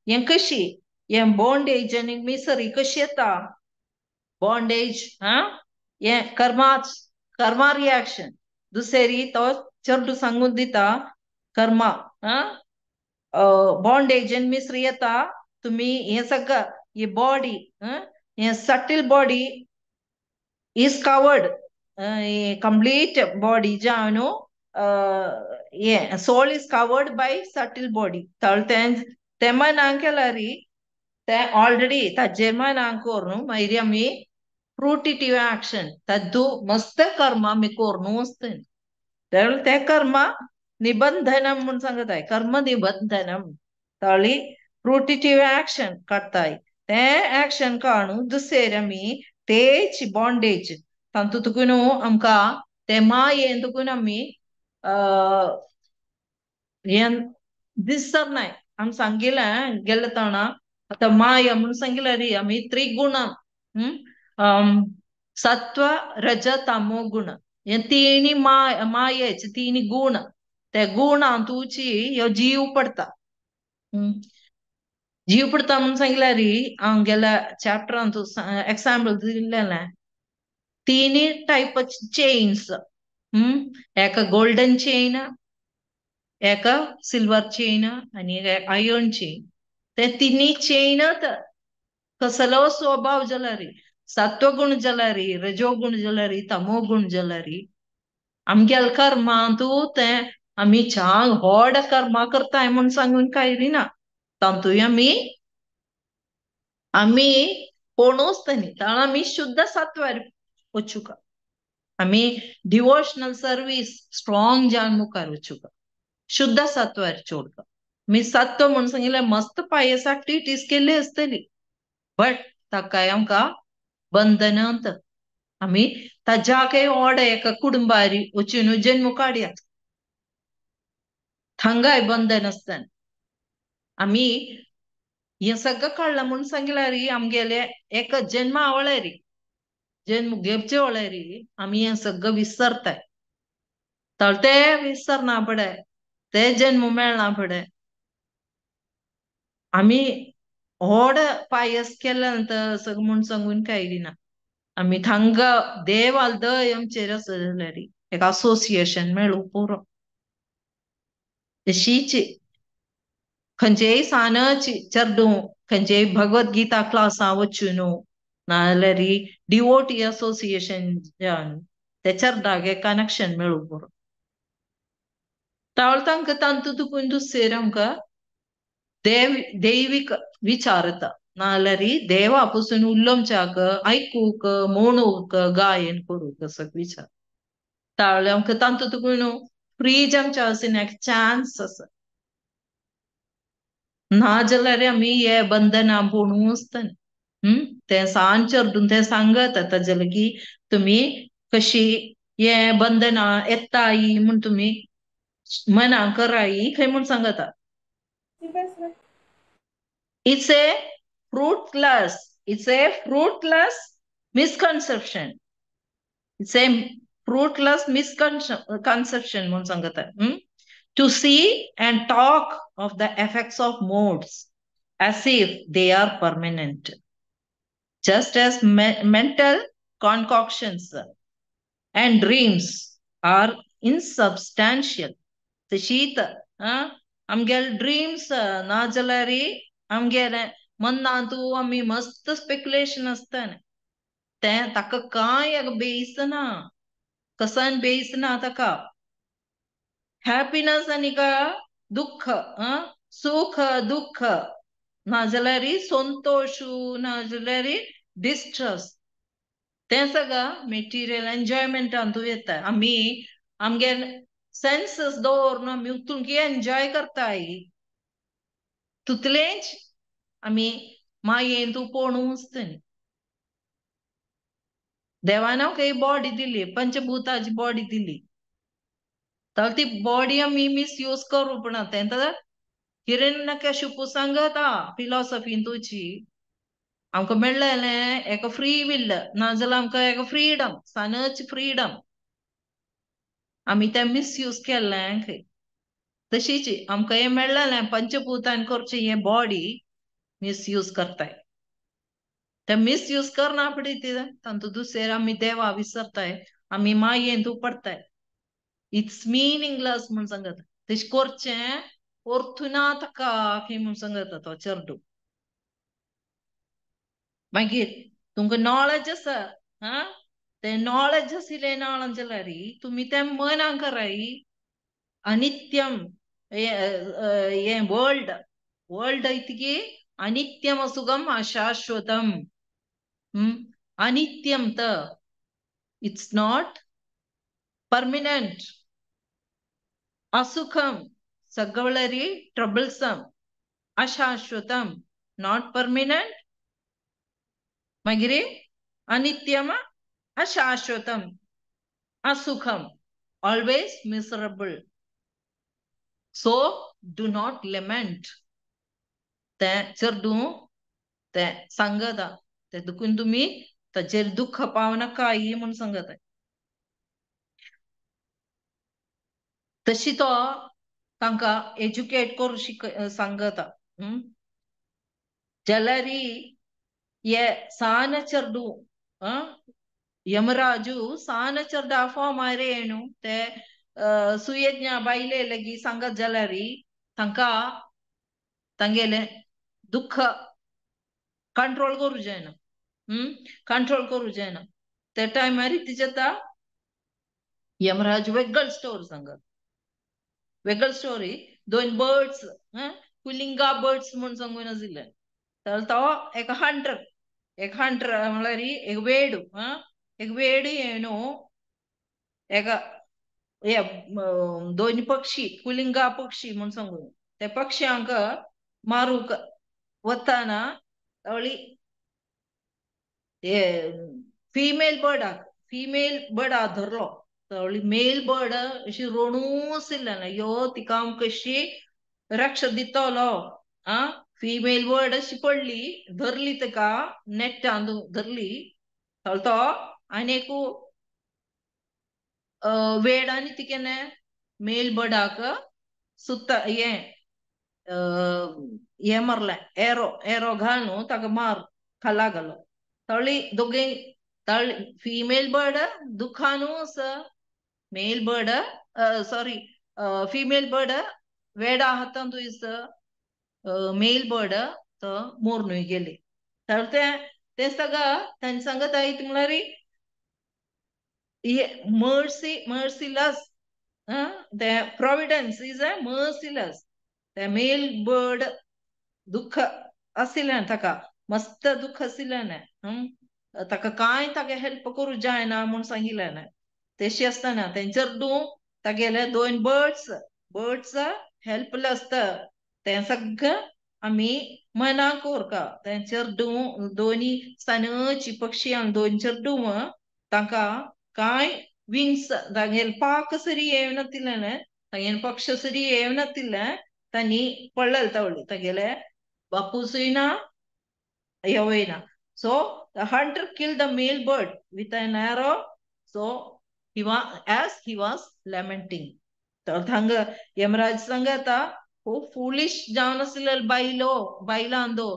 हें कशी हें बॉन्डेज आनी मिसरी कशी येता. बॉन्डेज हा हें कर्मा, कर्मा रिएक्शन. दुसरी तो चेडूं सांगून दिता कर्मा हा बॉन्डेज आनी मिसरी येता. तुमी हें सगळं ही बॉडी हें subtle body is covered, complete body जावन soul is covered by subtle body. तें तें मनांक केल्यार तें ऑलरेडी ताजेर मनांक करून मागीर आमी फ्रुटिटीव एक्शन तद्दू मस्त कर्म आमी करून वचता. तें कर्म निबंधनम म्हूण सांगताय, कर्म निबंधनम तळी फ्रुटिटीव एक्शन काडटाय. तें एक्शन काडून दुसरे आमी तेच बॉन्डेज तातूंत तुका न्हू आमकां ते मायेन तुका आमी हें दिसनाय. आमी सांगिलें गेले तणा आतां माया म्हणून सांगिलें री आमी त्रिगुण सत्व रज तमो गुण हे तिणी मायेचे तिणी गुण, ते गुणां तुची ह्यो जीव पडटा. जीव पडटा म्हणून सांगिलें री हांव गेल्या चॅप्टरान तूं एग्जाम्पल दिल्लें तिनी टायप चेन्स, एका गोल्डन चेन, एका सिल्वर चेन आनी एक आयर्न चेन. ते तिनी चेन कसलो स्वभाव जाल्यार सत्वगुण जाल्यार रजोगुण जाल्यार तमोगुण जाल्यार आमगेले कर्मांतू ते आमी चांग व्हड कर्मा करताय म्हूण सांगून कांय ना, तातूंय आमी आमी कोणूच न्ही, ताण आमी शुद्ध सत्वार वचुका, आमी डिवोशनल सर्वीस स्ट्रॉंग जावन मुखार वचुका, शुद्ध सत्वार चोडका. मी सत्व म्हूण सांगिल्लें मस्त पायस एक्टिविटीज केल्ली आसतली, बट ताकाय आमकां बंधनांत आमी ताज्याकय ओड एका कुटुंबारी वचून जन्म काडयात, थांगाय बंधन आसतना आमी हें सगळें काडलां म्हूण सांगिल्यार आमगेले एका जन्मा वळेरी जन्म घेवचे वळेरी आमी हें सगळें विसरताय. तर ते विसरना फुडें ते जन्म मेळना फुडें आमी व्हड पायस केल्या नंतर सगळें म्हूण सांगून कांय दिना. आमी थांगा देवाल दय आमचेर आसा जाल्यार एक असोसिएशन मेळूं पुरो. तशीच खंयचेय सानच चेडूं खंयचेय भगवत गीता क्लासां वचून नाजाल्यार डिवोटी असोसिएशन जावन ते चेडवाक एक कनेक्शन मेळूं पुरो. तावळ तांकां तांतूं तुकून दुसरें आमकां देव दैवीक विचार येता, नाजाल्यार देवा पसून उलोवच्याक आयकूंक म्हणूंक गायन करूंक असो विचार. तावळ आमकां तांतूं तुकून फ्री जावच्या आसून एक चान्स आसा, ना जाल्यार आमी हे बंधना पळोवन आसतना तें सान चेडून तें सांगत ताजे लागीं तुमी कशी हे बंधना येताय म्हूण तुमी मना कराय खंय म्हूण सांगता. It's a fruitless, it's a fruitless misconception, it's a fruitless misconception म्हूण सांगता. To see and talk of the effects of modes as if they are permanent, just as mental concoctions and dreams are insubstantial. तशीत आमगेले dreams ना जाल्यार आमगेले मनांतू आमी मस्त speculation आसता तें ताका कांय बेस ना, कसन बेस ना ताका. हॅपीनस आनी का दुःख, सुख दुःख ना जाल्यार संतोश ना जाल्यार डिस्ट्रस, तें सगळं मेटिरियल एन्जॉयमेंटांतू येता. आमी आमगे सेन्सस दवरून आमी तुमकी एन्जॉय करताय, तितलेंच आमी मायेन तूं पळोवन आसतली. देवान आमकां बॉडी दिली, पंचभूताची बॉडी दिली, तर ती बॉडी आमी मिसयूज करूं पण तें हिरण्यकशिपू सांगता फिलॉसॉफीन तुजी आमकां मेळ्ळेलें एका फ्री will, नाजाल्यार आमकां एका फ्रीडम, सानच फ्रीडम आमी तें मिसयूज केल्लें खंय. तशीच आमकां हें मेळ्ळेलें पंचभूतान करचें हें बॉडी मिसयूज करताय, तें मिसयूज करना फुडें तें तातूंत दुसरें आमी देवा विसरताय, आमी मायेन तूं पडताय. It's meaningless म्हूण सांगता, तशें करचें अर्थ ना ताका खंय म्हूण सांगता तो चेडूं. मागीर तुमकां नॉलेज आसा, हा तें नॉलेज आशिल्लें नॉलेज जाल्यार तुमी तें मनां कराय. अनित्यम हें वर्ल्ड, वर्ल्ड इतकी अनित्यम असुगम अशाश्वतम, अनित्यम त it's not permanent, असुखम सगळरी ट्रबलसम, अशाश्वतम not permanent, मागीर अनित्यम अशाश्वतम असुखम, always miserable. So do not lament. तें चेडूं तें सांगता तें दुखून तुमी ताचेर दुख्ख पावनाका म्हूण सांगता. तशी तो तांकां एज्युकेट करूं शिक सांगता. जाल्यार हे सान चेडूं यमराजू सान चेडा फॉर्मार येणू ते सुयज्ञा बायले लगी सांगत जाल्यार तांकां तांगेलें दुख्ख कंट्रोल करूं जायना, कंट्रोल करूं जायना. त्या टायमार कितें जाता, यमराज वेगळ स्टोरी सांगत, वेगळ स्टोरी. दोन बर्ड्स, कुलिंगा बर्ड्स म्हूण सांगून आशिल्ले. तर तो एक हंटर, एक हंटर म्हळ्यार एक वेडू, एक वेडू येणू एका हे दोन पक्षी कुलिंगा पक्षी म्हूण सांगून त्या पक्ष्यांक मारूंक वतना तळी हे फिमेल बर्डाक, फिमेल बर्डा धरलो. तळी मेल बर्ड अशी रोणू आशिल्लें, यो तिका हांव कशी रक्ष दितलो. आ फिमेल बर्ड अशी पडली, धरली तिका नेटान धरली. तो आनी एक वेडानी तिकेने मेल बर्डाक सुत्ता हे हे मारलें, एरो एरो घालून ताका मार खाला घालो. तळी दोगे तळी फिमेल बर्ड दुखानू आसा, male bird sorry female bird वेडा हातांत मेल बर्ड तो मोरनूय गेली. तर ते सगळं तांणी सांगत आई म्हणल्यार mercy, merciless, the providence is a merciless. The male bird दुःख आशिल्लें ताका, मस्त दुःख आशिल्लें, ताका कांय ताका हेल्प करूं जायना म्हूण सांगिल्लें. तेशी आसतना तेंचेर तूं तागेले दोन बर्ड्स, बर्ड्स हेल्पलेस तें सगळें आमी मनाक उरका. तें चेडूं दोनी सनची पक्षी आनी दोन चेडूं तांकां कांय विंग्स तागेले पाक सरी येवनातिल्लें, तागेले पक्ष सरी येवनातिल्लें, तांणी पडलेले तवळी तागेले बापूसूय ना हेवूय ना. So the hunter kill the male bird with an arrow. So he was as he was lamenting. तर थांगा यमराज सांगता खूब फुलिश जावन आसलेले बायलो बायलांदो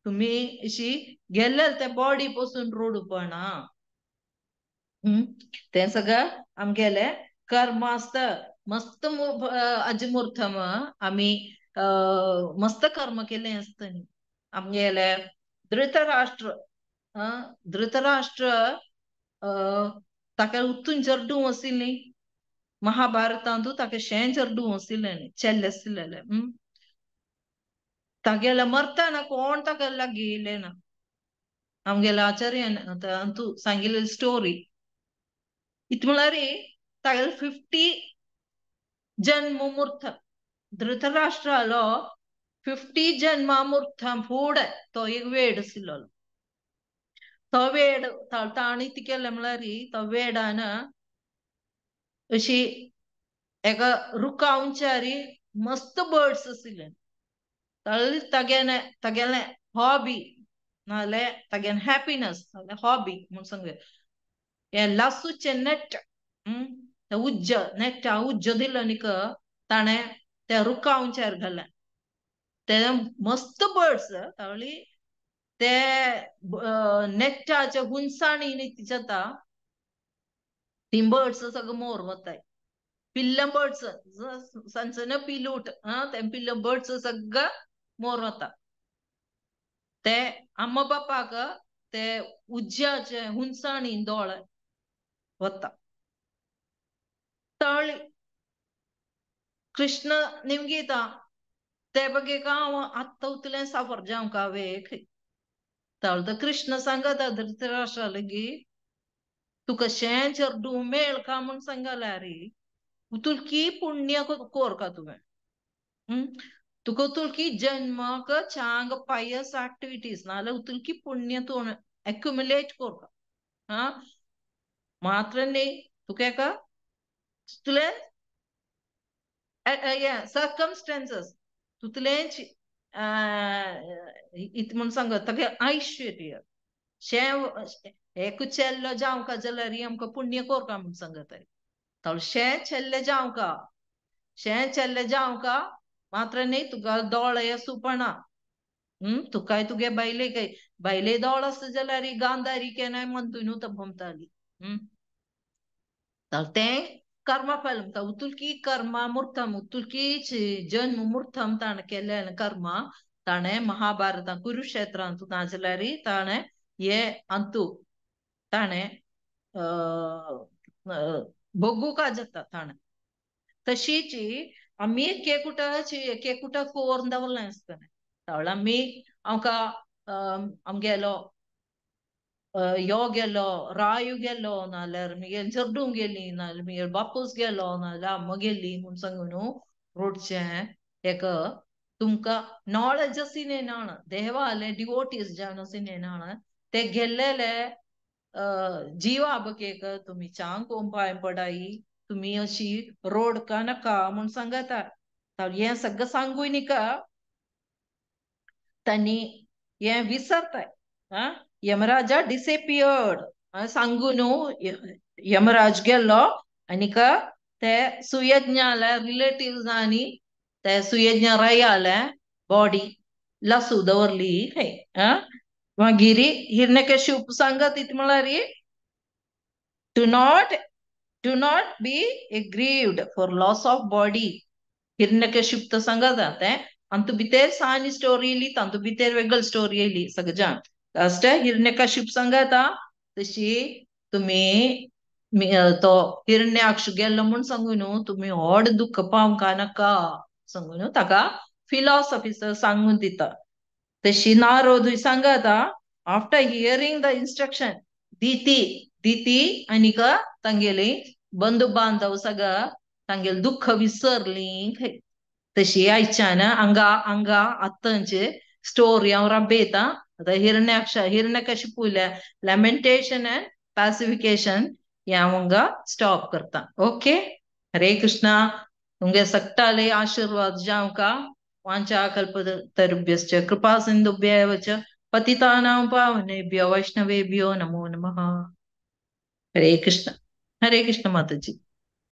तुमी अशी गेल्ले ते बॉडी पसून रोडपणा. तें सगळें आमगेलें कर्म आसता. मस्त अजमूर्थम आमी मस्त कर्म केलें आसता न्ही. आमगेलें धृतराष्ट्र, धृतराष्ट्र ताका उत्तून चेडूं आशिल्लीं महाभारतांतू ताका शें चेडूं आशिल्लें न्ही, चेल्ले आशिल्लें. तागेले मरतना कोण ताका लागीं येयलें ना. आमगेल्या आचार्यान अंतू सांगिल्ली स्टोरी इत म्हळ्यार तागेले 50 जन्म मूर्थ धृतराष्ट्रालो 50 जन्मामूर्थ फुडें तो एक वेड आशिल्लो. तो वेड ताणी कितें केलें म्हळ्यार तो वेडान अशी एका रुखा उंचारी मस्त बर्ड्स आशिल्ले. तागेले तागेलें हॉबी नाजाल्यार तागेलें हॅपिनस नाजाल्यार हॉबी म्हूण सांगूया, हें लासूचें नेट, उज्ज नेट उज्ज दिलो न्ही ताणें त्या रुखा उंचार घालें. ते मस्त बर्ड्स तावली ते नेटाच्या हुनसाणी न्ही जाता ती बर्ड्स सगळें मोर वताय. पिल्ल बर्ड्स सनसन पिलूट, ते पिल्ल बर्ड्स सगळें मोर वता. ते आम्मा बापाक ते उज्जाचे हुनसाणी दोळे वता. तळी कृष्ण निमगीता ते बगे हांव आत्तां उतलें साफर जावंक हांवें. तळ तर कृष्ण सांगता धृतराष्ट्रा लगी तुका शें चेडूं मेळ का म्हूण सांगल्यार तुलकी पुण्य कोर का तुवें, तुका तुलकी जन्माक चांग पायस एक्टिविटीज नाजाल्यार उतुलकी पुण्य तूं एक्युमुलेट करता. हा मात्र न्ही तुका एका तुले सर्कमस्टन्सेस तुतलेंच इत म्हूण सांगत तागे ऐश्वर्य शें एक चेल्लो जावंका जाल्यार आमकां पुण्य करता म्हूण सांगत. शें चेल्ले जावंका, शें चेल्ले जावंका मात्र न्ही तुका दोळे सुपणा. तुकाय तुगे बायले काय बायले दोळ आसता जाल्यार गांधारी केन्नाय म्हणतूय न्हू तो भोमताली. तें कर्मफल उतुलकी कर्म मूर्तम उतुलकी जन्म मूर्तम ताणें केल्लें कर्म ताणें महाभारतां कुरुक्षेत्रांत नाजाल्यार ताणें हे अंतू ताणें भोगूका जाता ताणें. तशीच आमी एक एकूटाची एक एकूटा कोरून दवरलें आसतलें. तावळ आमी आमकां आमगेलो यो गेलो रायू गेलो नाल्यार मुगेल चेडूं गेली नाल्यार मुगेल बापूस गेलो नाल्यार अम्मा गेली म्हूण सांगू न्हू रोडचें एक तुमकां नॉलेज आसिनेनाण देवाले डिवोटीज जावन आसिनेनाण ते गेल्लेले जिवा बकेक तुमी चांग पांय पडाई तुमी अशी रोड का नाका म्हूण सांगता. हें सगळें सांगूय न्ही तांणी हें विसरताय. हा यमराजा डिसेपियर्ड सांगू न्हू यमराज गेल्लो आनीक ते सुयज्ञाले रिलेटिव्स आनी ते सुयज्ञ रायाले बॉडी लसू दवरली खंय. मागीर हिरण्यकश्यप सांगत इत म्हळ्यार do not be aggrieved for loss of body. Hiranyakashipu तो सांगत तें अंतु भितर सानी स्टोरी येयली तांतू भितर वेगळी स्टोरी येयली सगळ्यान. लास्ट हिरण्यकश्यप सांगता तशी तुमी तो हिरण्याक्ष गेल्लो म्हूण सांगू न्हू तुमी व्हड दुख्ख पावंका नाका सांगू न्हू ताका फिलॉसॉफी सांगून दिता. तशी नारदूय सांगता after hearing the instruction Diti Diti आनीक तांगेली बंधू बांधव सगळं तांगेले दुख्ख विसरली. तशी आयच्यान हांगा हांगा आतांचे स्टोरी हांव राबयता. आतां हिरण्याक्ष हिरण्यकशिपूल्या लॅमेंटेशन अँड पॅसिफिकेशन हें हांव हांगा स्टॉप करता. ओके, हरे कृष्णा. तुमगे सगटाले आशिर्वाद जावंका. वांछा कल्पतरुभ्यश्च कृपा सिन्धुभ्य एव च पतितानां पावनेभ्यो वैष्णवेभ्यो नमो नमः. हरे कृष्ण. हरे कृष्ण माताजी.